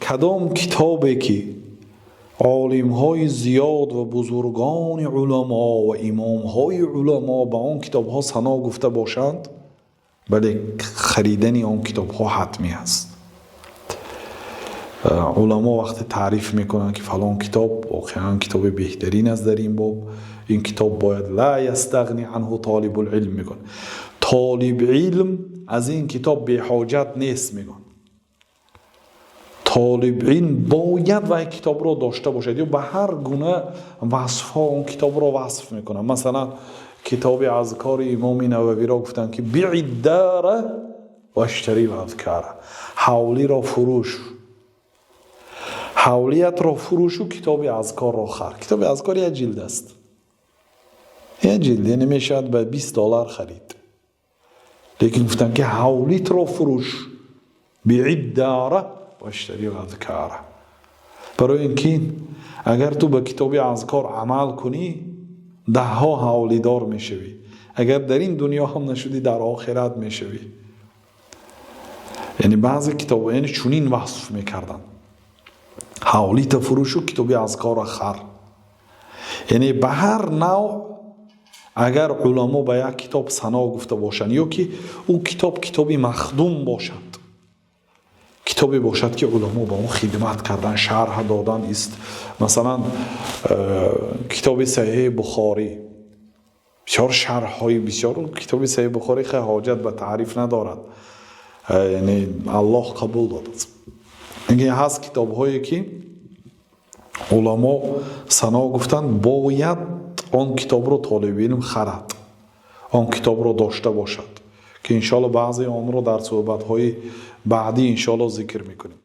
Кадом китобе ки олимҳои зиёд ва бузургони уламо ва имомҳои уламо ба он китобҳо сано гуфта бошанд, бале, харидани он китобҳо ҳатмӣ аст. Уламо вақте таъриф мекунанд, ки фалон китоб воқеан китоби беҳтарин аст дар ин боб, ин китоб бояд لا يستغني عنه طالب العلم мегӯянд, толиби илм аз ин китоб беҳоҷат нест мегӯянд, толиби илм бояд вай китобро дошта бошад ё ба ҳар гуна васфҳо он китобро васф мекунанд. Масалан, китоби Азкори имоми Нававиро гуфтанд, ки بع الدار واشتر الأذكار, ҳавлиро фурӯш, ҳавлиятро фурӯшу китоби Азкорро хар. Китоби Азкор як ҷилд аст, як ҷилд, яъне мешавад ба 20 доллар харид, лекин гуфтанд, ки ҳавлитро фурӯш, بع الدار واشتر الأذكار, барои ин ки агар ту ба китоби Азкор амал кунӣ, даҳҳо ҳавлидор мешавӣ, агар дар ин дунё ҳам нашудӣ, дар охират мешавӣ. Яъне баъзе китоб, яъне чунин васф мекарданд: ҳавлита фурӯшу китоби Азкорро хар. Яъне ба ҳар навъ агар уламо ба як китоб сано гуфта бошанд ё ки ӯ китоб китоби махдум бошад, китобе бошад, ки уламо ба он хидмат кардан, шарҳ додан ист, масалан, китоби Саҳиҳи Бухорӣ, бисёр шарҳҳои бисёр. Китоби Саҳиҳи Бухорӣ хеле ҳоҷат ба таъриф надорад, яъне Аллоҳ қабул додааст. Ҳаст китобҳое, ки уламо сано гуфтанд, бояд он китобро толиби илм харад, он китобро дошта бошад, ки иншоалло баъзе онро дар суҳбатҳои баъдӣ иншоалло зикр мекунем.